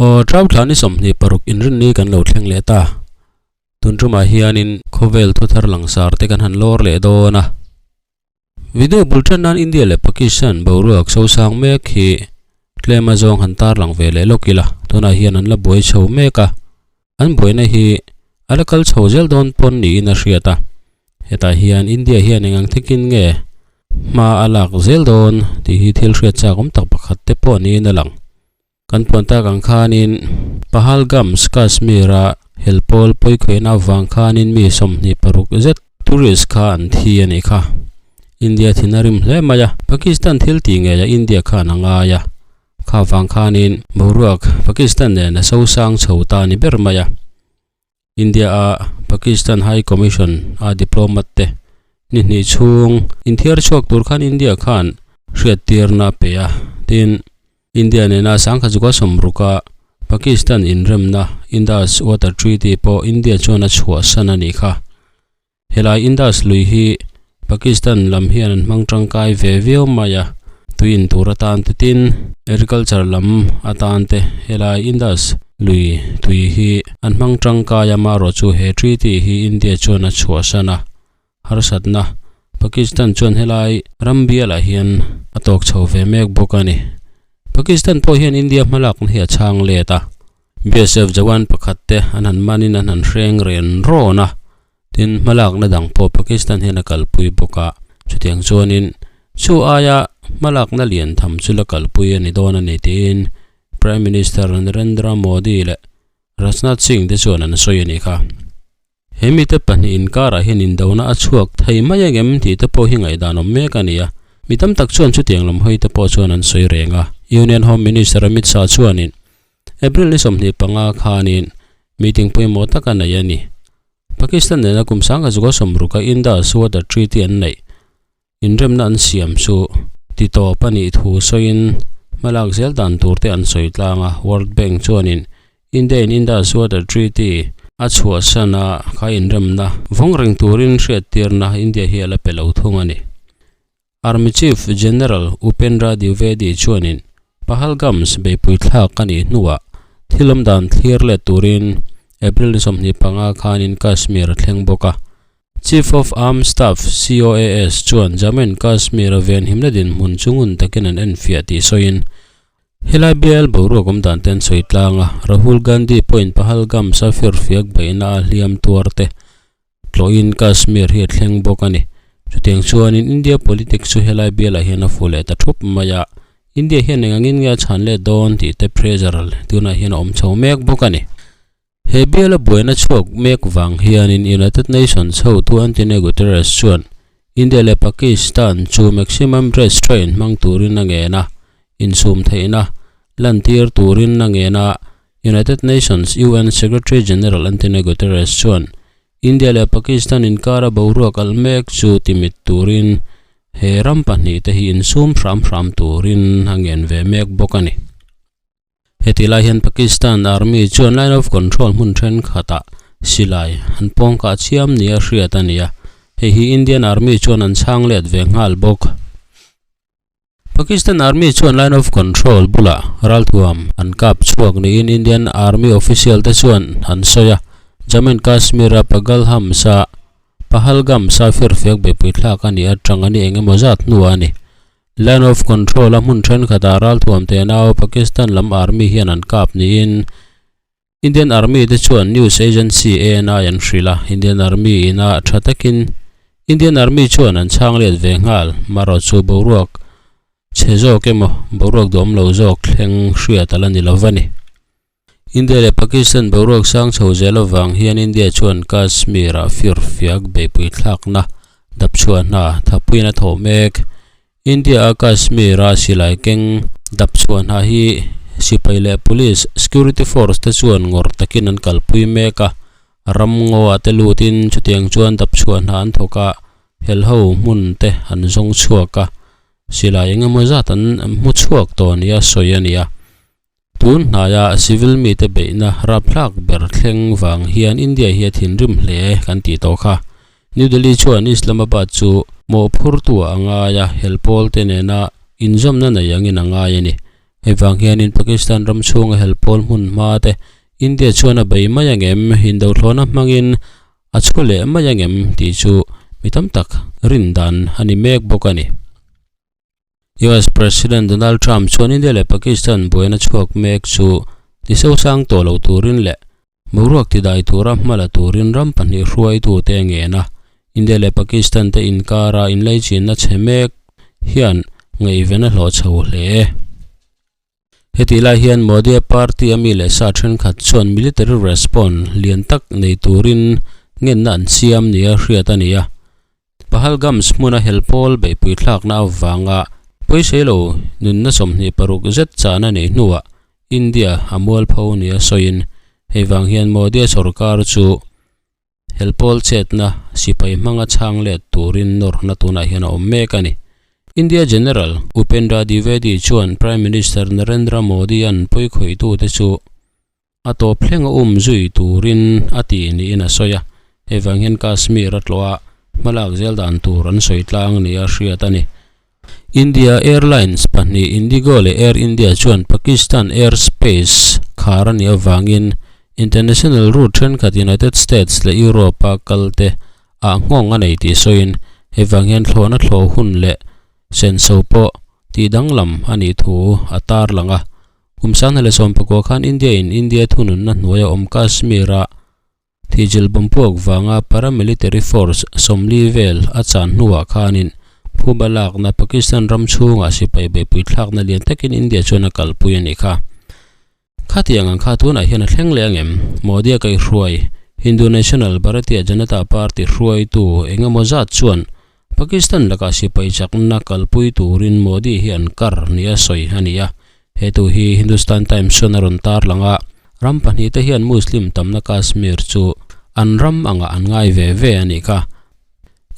Aw Trau thla ni 26 inrinni kan lo thleng leh ta. Tun tumah hianin khawvel thu thar langsar te kan han lawr leh dawn a. Video bul tan nan India leh Pakistan boruak sosang mek hi tlem azawng han tarlang ve leh lawk ila. Tunah hian an la buai chho mek a. An buaina hi a la kal chho zel dawn pawn niin a hriat a. Hetah hian India hian engang thekin nge hma a lak zel dawn tih hi thil hriat chak awm tak pakhat te pawh niin a lang. Kan puan tak ang khanin Pahalgams Kashmir-a helpawl pawikhawihna avang khanin mi 26 zet tourist kha an thi a nih kha. India thin a rim hle mai a, Pakistan thil tih ngeiah India khan a ngai a. Kha vang khanin boruak Pakistan nen a sosang chho ta ni ber mai a. India-a Pakistan High Commission a diplomat te ni hnih chhung inthiar chhuak tur khan India khan hriat tirna a pe a. Tin, India nena 1960-a Pakistan inremna Indus Water Treaty pawh India chuan a chhuahsan a nih kha. Helai Indus lui hi Pakistan lam hian an hmang tangkai ve viau mai a, tui in tur atan te tin agriculture lam atan te helai Indus lui tui hi an hmang tangkai a, amaherawh chu he treaty hi India chuan a chhuahsan a, harsatna Pakistan chuan helai ram bialah hian a tawk chho ve mek bawk a ni. Pakistan pawh hian India hmalakna hi a chhang let a, BSF jawan pakhat te an han manin an han hreng ren rawn a, tin hmalakna dang pawh Pakistan hian a kalpui bawk a, chutiang chuanin chu aia hmalakna lian tham chu la kalpui a ni dawn a ni tiin Prime Minister Narendra Modi leh Rajnath Singh te chuan an sawi a nih kha. He mite pahnih inkarah hian indona a chhuak thei mai angem tih te pawh hi ngaihdan awm mek a ni a, mi tam tak chuan chutiang lam hawi te pawh chuan an sawi reng a. Union Home Minister Amit Shah chuanin April ni 25 khanin meeting pawimawh tak a nei a ni. Pakistan nena kum 1960-a Indus Water Treaty an neih inremna an siam chu titawp a nih thu sawiin hmalak zel dan tur te an sawi tlang a. World Bank chuanin India in Indus Water Treaty a chhuahsan a, kha inremna vawng reng turin hriattirna India hi a la pe lo thung a ni. Army Chief General Upendra Dwivedi chuanin Pahalgams beipui thlak a nih hnuah thil awm dan thlir let turin April ni 25 khanin Kashmir a thleng bawk a. Chief of Armed Staff, COAS, chuan Jammu and Kashmir a venhimna dinhmun chu ngun takin an enfiah tih sawiin, helai bial boruak awm dan te an sawi tlang a, Rahul Gandhi pawhin Pahalgam safir fiak beihna a hliam tuar te tlawhin Kashmir hi a thleng bawk a ni. Chutiang chuanin India politics chu helai bialah hian a fu leh ta thup mai a, India hian engangin nge a chhan let dawn tih te pressure tunah hian a awm chho mek bawk a ni. He biala buaina chhuak mek vang hianin United Nations hotu Antonio Guterres chuan India leh Pakistan chu maximum restraint hmang turin a ngen a, insum theihna lantir turin a ngen a. United Nations, UN, Secretary General Antonio Guterres chuan India leh Pakistan inkara boruak alh mek chu timit turin he ram pahnih te hi insum hram hram turin a ngen ve mek bawk a ni. Heti lai hian Pakistan Army chuan Line of Control hmun thenkhatah silai an pawng kah chiam nia hriat a ni a, hei hi Indian Army chuan an chhang let ve nghal bawk. Pakistan Army chuan Line of Control bulah ralthuam an kap chhuak niin Indian Army official te chuan an sawi a, Jammu and Kashmir-a Pagalhams-a Pahalgam safir fek beipui thlak a nih atang a ni eng emaw zat hnuah a ni. Line of Control a hmun thenkhatah ralthuam te nau Pakistan lam Army hian an kap niin Indian Army te chuan news agency ANI an hrilh a, Indian Army ina tha takin Indian Army chuan an chhang let ve nghal, marawh chu boruak chhe zawk emaw boruak duhawm lo zawk thleng hriat a la ni lo va ni. India leh Pakistan boruak sang chho zel avang hian India chuan Kashmir-ah firfiak beipui thlakna dapchhuah hna thapuiin a thawh mek. India-a Kashmir-a silai keng dapchhuah hna hi sipai leh police security force te chuan ngawrh takin an kalpui mek a, ram ngaw ah te lutin chutiang chuan dapchhuah hna an thawk a, helho hmun te an zawng chhuak a, silai eng emaw zat an hmu chhuak tawh nia sawi a ni a. Tun hnaia civil mite beihna rapthlak ber thleng vang hian India hi a thinrim hle kan tih tawh kha. New Delhi chuan Islamabad chu mawhphurtu a ngai a, helpawl te nena inzawmna nei angin a ngai a ni. Hei vang hianin Pakistan ram chhunga hel pawl hmun hma te India chuan a bei mai angem, indothlawhna hmangin a chhu leh mai angem tih chu mi tam tak rin dan a ni mek bawk a ni. US President Donald Trump chuan India leh Pakistan buaina chhuak mek chu tisosang tawh lo turin leh Boruak tidai tura hma la turin ram pahnih hruaitute a ngen a, India leh Pakistan te inkara inlaichinna chhe mek hian ngaihven a hlawh chho hle. Hetih lai hian Modi-a party a mi leh sa thenkhat chuan military response lian tak nei turin ngenna an siam nia hriat a ni a. Pahalgams hmuna hel pawl beihpui thlakna avanga pawisei lo nunna 26 zet chahna neih hnuah India a mualpho nia sawiin hei vang hian Modi-a sorkar chu hel pawl chetna sipai hmanga chhang let turin nawrhna tunah hian a awm mek a ni. India General Upendra Dwivedi chuan Prime Minister Narendra Modi-a'n pawikhawitute chu A tawp thleng a um zui turin a ti niin a sawi a, hei vang hian Kashmir a tlawh a, hmalak zel dan tur an sawi tlang nia hriat a ni. India Airlines pahnih Indigo leh Air India chuan Pakistan airspace khar a nih avangin international route thenkhat United States leh Europe-a kal te ah nghawng a nei tih sawiin hei vang hian thlawhna thlawh hun leh senso pawh tih danglam a nih thu a tarlang a. Kum 2019 khan India in India thununna hnuaia awm Kashmir-a thihchilh bawmpuak vanga paramilitary force 40 vel a chan hnuah khanin phuba lakna Pakistan ram chhungah sipai beihpui thlakna lian takin India chuan a kalpui a nih kha. Khatiang ang kha tunah hian a thleng leh angem? Modi-a kaihhruai Hindu National Bharatiya Janata Party hruaitu engemaw zat chuan Pakistan lakah sipai chakna kalpui turin Modi hi an kar nia sawi a ni a. He thu hi Hindustan Times chuan a rawn tarlang a, ram pahnihte hian Muslim tamna Kashmir chu an ram angah an ngai ve ve a nih kha.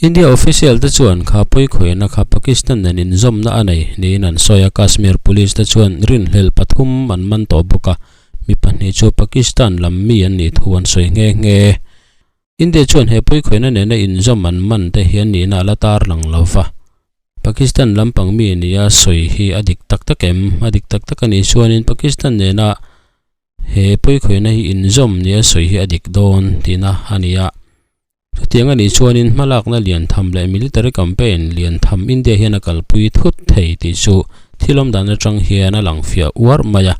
India official te chuan kha pawikhawihna kha Pakistan nen inzawmna a nei niin an sawi a, Kashmir police te chuan rinhlelh pathum an man tawh bawk a, mi pahnih chu Pakistan lam mi an nih thu an sawi nghe nghe. India chuan he pawikhawihna nena inzawm an man te hian nihna a la tarlang lo va. Pakistan lampang mi nia sawi hi a dik tak tak em? A dik tak tak a nih chuanin Pakistan nena he pawikhawihna hi inzawm nia sawi hi a dik dawn tihna a ni a. Chutiang a nih chuanin hmalakna lian tham leh military campaign lian tham India hian a kalpui thut thei tih chu thil awm dan atang hian a lang fiah uar mai a.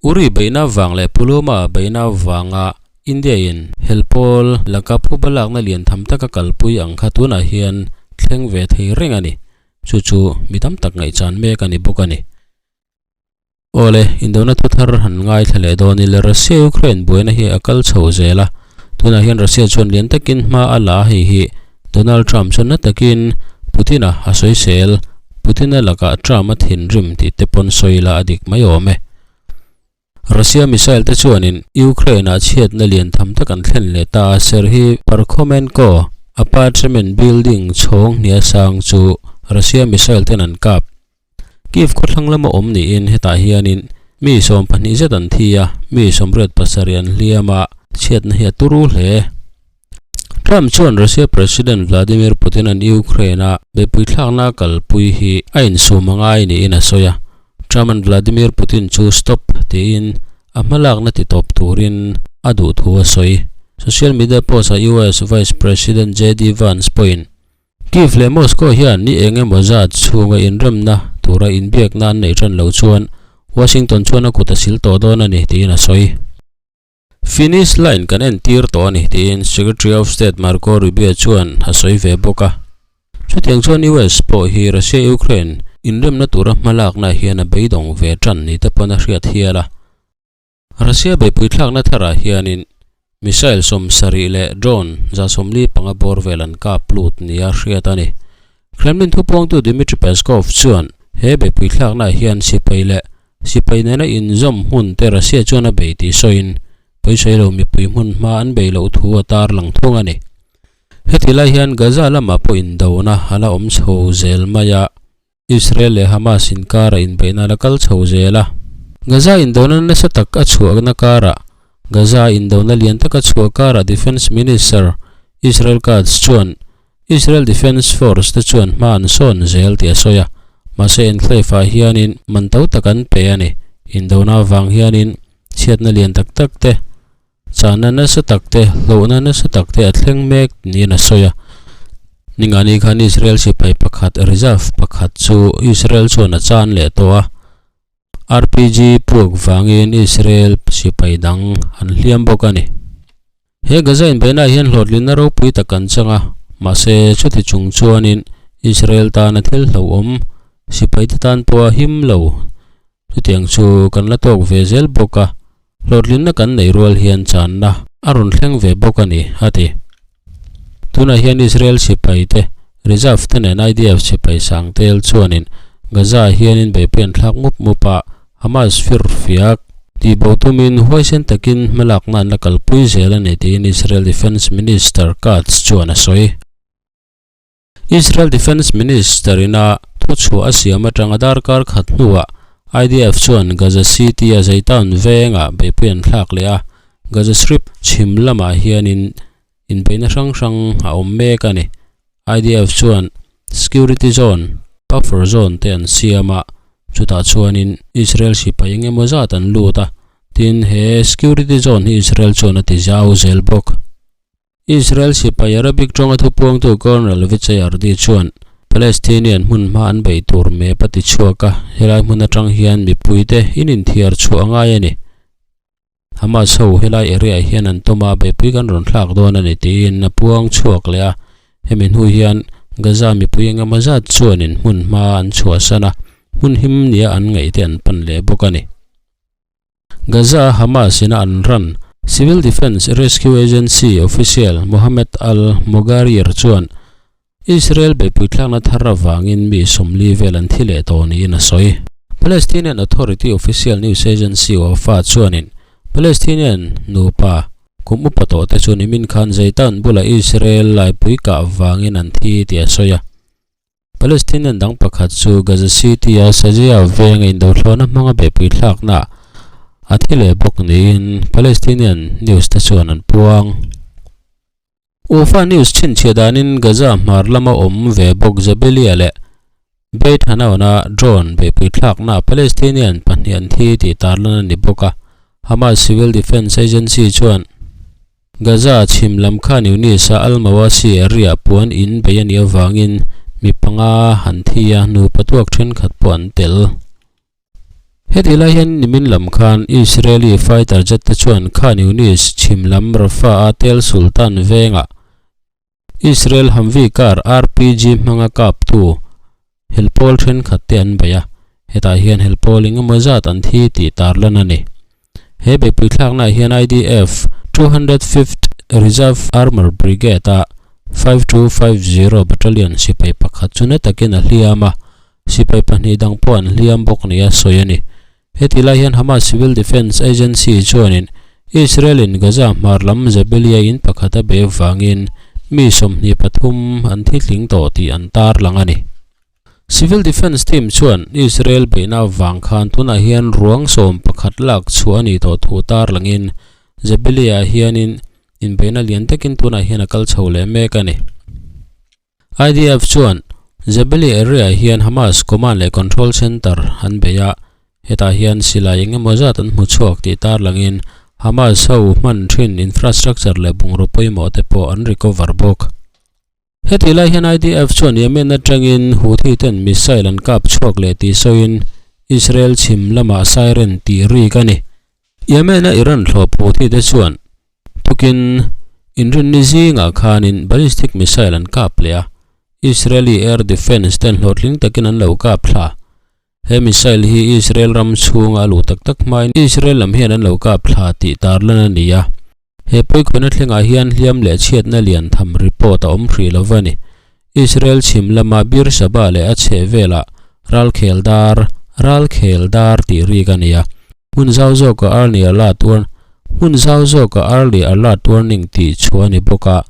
Uri beihna vang leh Pulwama beihna vanga India-in helpawl laka phuba lakna lian tham taka kalpui ang kha tunah hian thleng ve thei reng a ni. Chu chu mi tam tak ngaihchan mek a ni bawk a ni. Awle, indona thu thar han ngaithla leh dawn ila Russia-Ukraine buaina hi a kal chho zel a. Tunah hian Russia chuan lian takin hma a la a, hei hi Donald Trump chuan na takin Putin-a a sawisel, Putin-a lakah Trump a thinrim tih te pawn sawi la a dik mai awm e. Russia missile te chuanin Ukraine-ah chhiatna lian tham tak an thlen leh ta a, Serhiy Parkhomenko apartment building chhawng hnia sang chu Russia missile ten an kap. Kyiv khawthlang lama awm niin hetah hianin mi 12 zet an thi a, mi 87 an hliam a, chhiatna hi a turu hle. Trump chuan Russia President Vladimir Putin-a'n Ukraine-a beihpui thlakna a kalpui hi a insum a ngai niin a sawi a. Trump-a'n Vladimir Putin chu stop tiin a hmalakna ti tawp turin a duh thu a sawi. Social media post-ah US Vice President JD Vance pawhin Kyiv leh Moscow hian ni eng emaw zat chhunga inremna tura inbiakna an neih tan lo chuan Washington chuan a kut a sil tawh dawn a ni tiin a sawi. Finish line kan entir tawh a ni tiin Secretary of State Marco Rubio chuan a sawi ve bawk a. Chutiang chuan US pawh hi Russia-Ukraine inremna tura hmalakna hian a beidawng ve tan ni te pawn a hriat hial a. Russia beihpui thlakna tharah hianin missile 70 leh drone 45 bawr vel an kap lut nia hriat a ni. Kremlin thupuangtu Dmitry Peskov chuan he beihpui thlaknaah hian sipai leh Sipai nena inzawm hmun te Russia chuan a bei tih sawiin pawisawi lo mipui hmun hma an bei loh thu a tarlang thung a ni. Heti lai hian Gaza lamah pawh indona a la awm chho zel mai a, Israel leh Hamas inkara inbeihna a la kal chho zel a. Gaza indona nasa tak a chhuahna karah Gaza indona lian taka chhuah karah Defence Minister Israel Katz chuan Israel Defence Force te chuan hma an sawn zel tih a sawi a. Mahse enclave-ah hianin man to tak an pe a ni. Indona avang hianin chhiatna lian tak tak te, chahna nasa tak te, hlauhna nasa tak te a thleng mek niin a sawi a. Ningani khan Israel sipai pakhat reserve pakhat chu Israel chuan a chan leh tawh a. RPG puak vangin Israel sipai dang an hliam bawk a ni. He Gaza inbeihnaah hian hlawhtlinna ropui tak an chang a, mahse chuti chung chuanin Israel tana thil hlauhawm sipaite tan pawha him lo chutiang chu kan la tawk ve zel bawk a, hlawhtlinna kan neih rual hian channa a rawn thleng ve bawk a ni, a ti. Tunah hian Israel sipaite reserve te nen IDF sipai sang tel chuanin Gaza ah hianin beihpui an thlak mup mup a, Hamas firfiak tihbo tumin huaisen takin hmalakna an la kalpui zel a ni tiin Israel Defence Minister Katz chuan a sawi. Israel Defence Minister ina thuchhuah a siam atanga darkar khat hnuah IDF chuan Gaza City-a Zaytoun vengah beihpui an thlak leh a, Gaza Strip chhim lamah hianin inbeihna hrang hrang a awm mek a ni. IDF chuan security zone, buffer zone te an siam a, chutah chuanin Israel sipai eng emaw zat an lut a, tin he security zone hi Israel chuan a ti zau zel bawk. Israel sipai Arabic tawnga thupuangtu Colonel Vijay Ardi chuan Palestinian hmun hma an beih tur map a ti chhuak a, helai hmun atang hian mipuite in inthiar chhuah a ngai a ni. Hamas ho helai area hian an tawm a, beihpui kan rawn thlak dawn a ni tiin a puang chhuak leh a, hemi hnu hian Gaza mipui engemaw zat chuanin hmun hma an chhuahsan a, hmun him nia an ngaihte an pan leh bawk a ni. Gaza Hamas ina an ran Civil Defence Rescue Agency official Mohammed al-Mogarir chuan Israel beihpui thlakna thar avangin mi 40 vel an thi leh tawh niin a sawi. Palestinian Authority official news agency Wafa chuanin Palestinian nupa kum upa tawh te chu nimin khan Zaytoun bula Israel laipui kah vangin an thi tih a sawi a. Palestinian dang pakhat chu Gaza City-a Shajaiya venga indothlawhna hmanga beihpui thlakna a thi leh bawk niin Palestinian news te chuan an puang. Ufa news chhinchhiah danin Gaza hmar lama awm ve bawk Jabalia leh Beit Hanoun-a drone beihpui thlakna Palestinian pahnih an thi tih tarlan a ni bawk a, Hamas Civil Defence Agency chuan Gaza chhim lam Khan Yunis-a Al-Mawasi area puan in bei a nih avangin mi panga han thi a, nupa tuak thenkhat pawh an tel. Hetih lai hian nimin lam khan Israeli fighter jet te chuan Khan Yunis chhim lam Rafah-a Tel Sultan vengah Israel Humvee car RPG hmanga kaptu helpawl thenkhat te an bei a, hetah hian helpawl engemaw zat an thi tih tarlan a ni. He beihpui thlaknaah hian IDF 205th Reserve Armour Brigade-a 5250 Battalion sipai pakhat chu na takin a hliam a, sipai pahnih dang pawh an hliam bawk nia sawi a ni. Heti lai hian Hamas Civil Defence Agency chuanin Israel-in Gaza hmar lam Jabalia in pakhat a be vangin mi 23 an thi tling tawh tih an tarlang a ni. Civil Defence team chuan Israel beihna avang khan tunah hian ruang 11 lak chhuah a nih tawh thu tarlangin Jabalia-ah hianin inbeihna lian takin tunah hian a kal chho leh mek a ni. IDF chuan Jabali area hian Hamas command leh control center an bei a, hetah hian silai eng emaw zat an hmu chhuak tih tarlangin Hamas ho hman thin infrastructure leh bungraw pawimawh te pawh an recover bawk. Hetih lai hian IDF chuan Yemen atangin Houthi ten missile an kap chhuak leh tih sawiin Israel chhim lamah siren tih rik a ni. Yemen-a Iran thlawp Houthi te chuan Tukin inrinni zingah khanin ballistic missile an kap leh a, Israeli air defence ten hlawhtling takin an lo kap thla. He missile hi Israel ram chhunga a luh tak tak hmain Israel lam hian an lo kap thla tih tarlan a ni a. He pawikhawnna thlengah hian hliam leh chhiatna lian tham report a awm hrih lo va ni. Israel chhim lama Beersheba leh a chhehvelah ralkhel dar, ralkhel dar tih rik a ni a. Hmun zau zawka early alert warn Hmun zau zawka early alert warning tih chhuah a ni bawk a,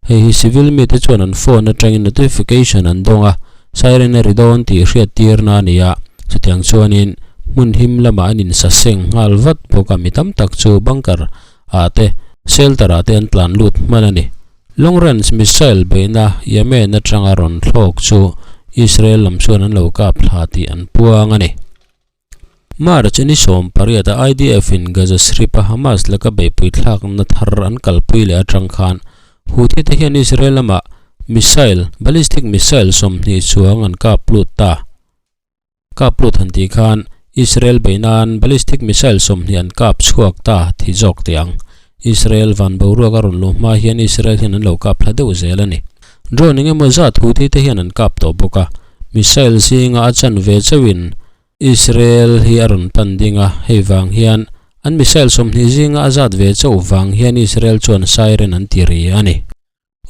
hei hi civil mite chuan an phone atangin notification an dawng a, siren a ri dawn tih hriat tirna a ni a, chutiang chuanin hmun him lamah an insaseng nghal vat bawk a, mi tam tak chu bunker ah te shelter ah te an tlan lut hman a ni. Long range missile beihna Yemen atanga rawn thlawk chu Israel lam chuan an lo kap thla tih an puang a ni. March ni 18 a IDF in Gaza Strip a Hamas laka beihpui thlakna thar an kalpui leh atang khan Houthi te hian Israel lamah missile, ballistic missile 20 chuang an kap lut ta. Kap lut han tih khan Israel beih nan ballistic missile 20 an kap chhuak ta thi zawk teh ang. Israel van boruak a rawn luh hma hian Israel hian an lo kap thla deuh zel a ni. Drone eng emaw zat Houthi te hian an kap tawh bawk a, missile zinga a chan ve chauhin Israel hi a rawn pan ding a, hei vang hian an missile 20 zinga a zat ve chauh vang hian Israel chuan siren an ti ri a ni.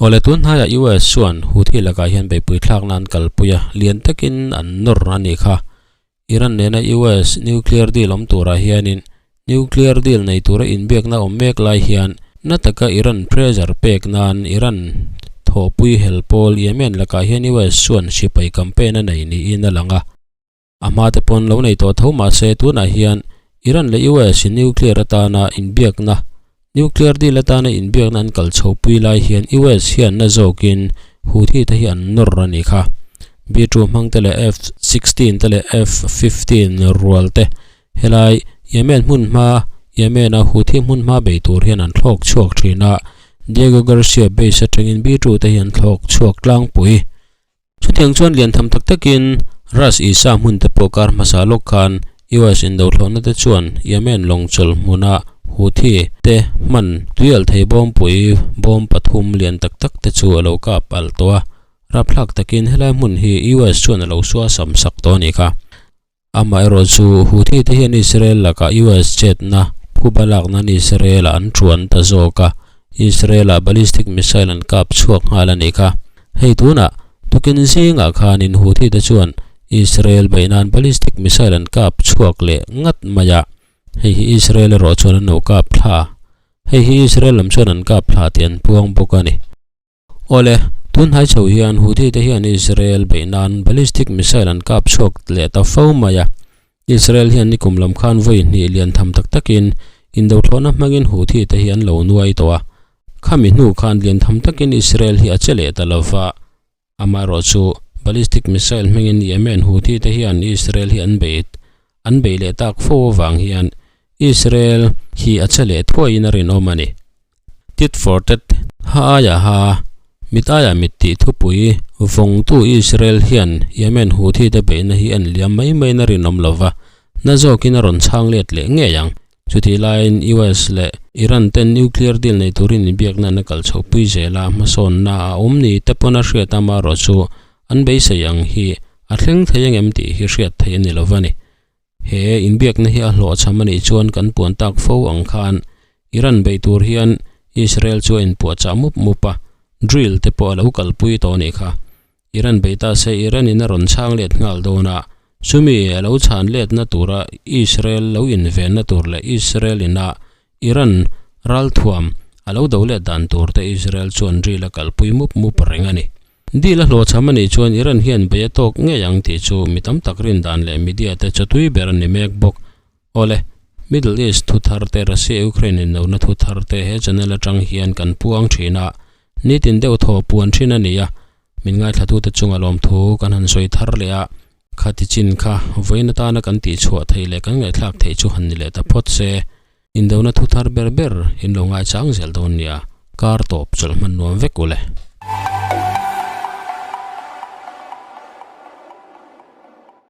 Awle tun hnaiah US chuan Houthi lakah hian beihpui thlakna an kalpui a, lian takin an nawr a nih kha. Iran nena US nuclear deal awm turah hianin nuclear deal nei tura inbiakna awm mek lai hian na taka Iran pressure pek nan Iran thawhpui hel pawl Yemen lakah hian US chuan sipai campaign a nei niin a lang a. A hmate pawn lo nei tawh tho mahse tunah hian Iran leh US in nuclear atana inbiakna, nuclear deal atana inbiakna an kal chho pui lai hian US hian na zawkin Houthi te hi an nawr a ni kha. B-2 hmang te leh F-16 te leh F-15 rual te helai Yemen hmun hma Yemen a Houthi hmun hma bei tur hian an thlawk chhuak thin a, Diego Garcia base atangin B-2 te hi an thlawk chhuak tlangpui. Chutiang chuan lian tham tak takin Ras Isa hmun te pawh kar hmasa lawk khan US indothlawhna te chuan Yemen lawng chawlh hmuna Houthi te hman tuialh thei bawmpui bawm pathum lian tak tak te chu a lo kap alh tawh a, rapthlak takin helai hmun hi US chuan a lo sua sam sak tawh a nih kha. Amaherawh chu Houthi te hian Israel lakah US chetna phuba lak nan Israel ah an tuan ta zawk a, Israel ah ballistic missile an kap chhuak nghal a nih kha. Hei tunah tukin zingah khanin Houthi te chuan Israel beih nan ballistic missile an kap chhuak leh ngat mai a, hei hi Israel erawh chuan an lo kap thla. Hei hi Israel lam chuan an kap thla tih an puang bawk a ni. Awle, tun hnai chho hian Houthi te hian Israel beih nan ballistic missile an kap chhuak leh ta fo mai a. Israel hian nikum lam khan vawi hnih lian tham tak takin indothlawhna hmangin Houthi te hi an lo nuai tawh a. Khami hnu khan lian tham takin Israel hi a che leh ta lova. Amaherawh chu ballistic missile hmangin Yemen Houthi te hian Israel hi an bei an bei leh tak fo avang hian Israel hi a che leh thuaiin a rinawm a ni. Tit for tat, ha aia ha, mit aia mit tih thupui vawngtu Israel hian Yemen Houthi te beihna hi en liam mai maiin a rinawm lo va, na zawkin a rawn chhang let leh ngei ang. Chutih laiin US leh Iran ten nuclear deal nei turin inbiakna an a kal chho pui zel a, hmasawnna a awm ni te pawn a hriat a, amaherawh chu an beisei ang hi a thleng thei angem tih hi hriat theih a ni lo va ni. He inbiakna hi a hlawhchham a nih chuan kan puan tak fo ang khan Iran beih tur hian Israel chu a inpuahchah mup mup a, drill te pawh a lo kalpui tawh a nih kha. Iran beih ta se Iran in a rawn chhang let nghal dawn a, chumi a lo chhan letna tura Israel lo invenna tur leh Israel ina Iran ralthuam a lo do let dan tur te Israel chuan drill a kalpui mup mup reng a ni. Deal a hlawhchham a nih chuan Iran hian bei a tawk ngei ang tih chu mi tam tak rin dan leh media te chawtui ber a ni mek bawk. Awle, Middle East thu thar te, Russia-Ukraine inlona thu thar te he channel atang hian kan puang thin a, nitin deuh thaw puan thin a ni a, min ngaithlatute chunga lawmthu kan han sawi thar leh a, khati chin kha vawiin atana kan tihchhuah theih leh kan ngaihthlak theih chu han ni leh ta phawt se. Indona thu thar ber ber in lo ngaichang zel dawn nia, kar tawp chawlh hman nuam vek u le.